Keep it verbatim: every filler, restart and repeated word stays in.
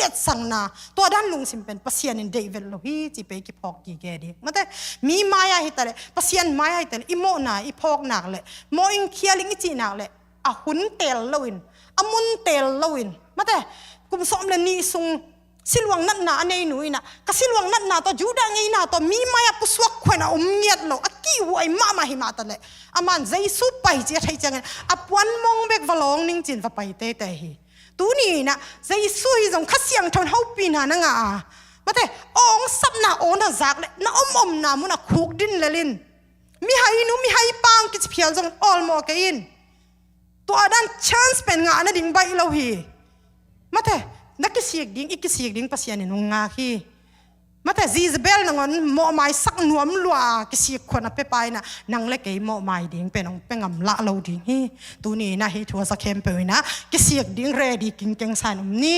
etsakna, tua dan lungsim pen Pasian in deih vet lo hi, ci pen i kiphawk gige ding. Mate, mi mai-ah hi taleh, Pasian mai-ah hi taleh, i mawhna i phawk nak leh, mawh ing khial ing i cih nak leh, a hun teel loin, a mun teel loin. Mate, kum sawm le nih sung siluang natna a nei nu in ah, ka siluang natna tawh, Judah ngeina tawh mi mai-ah pusuak khuan a om ngiat lo, a kihhuai mahmah hi mah taleh, aman Jesu pai ci a theih ciangin a puan mong bek va lawng ning ci-in va pai teitei hi. Tuni in ah Jesu hi zong Kha Siangtho in hopihna na ngah a, mate, awng sapna aw na zak leh na om omna mun a khuk din lel in. Mihai nu, mihai pa hong kici phial zong awlmawh kei in. Tua dan chance pen ngah nading baih lo hi. Mate, na kisik ding, i kisik ding Pasian in hong ngak hi. Mate, Jezebel nangawn mawhmaisak nuam lua a kisik khuan a pia pa in ah, nang le kei mawhmai ding pen hong pia ngam lah lo ding hi. Tuni in ah hih thu a za khempeuh in ah kisik ding ready kingkeng sa in um ni.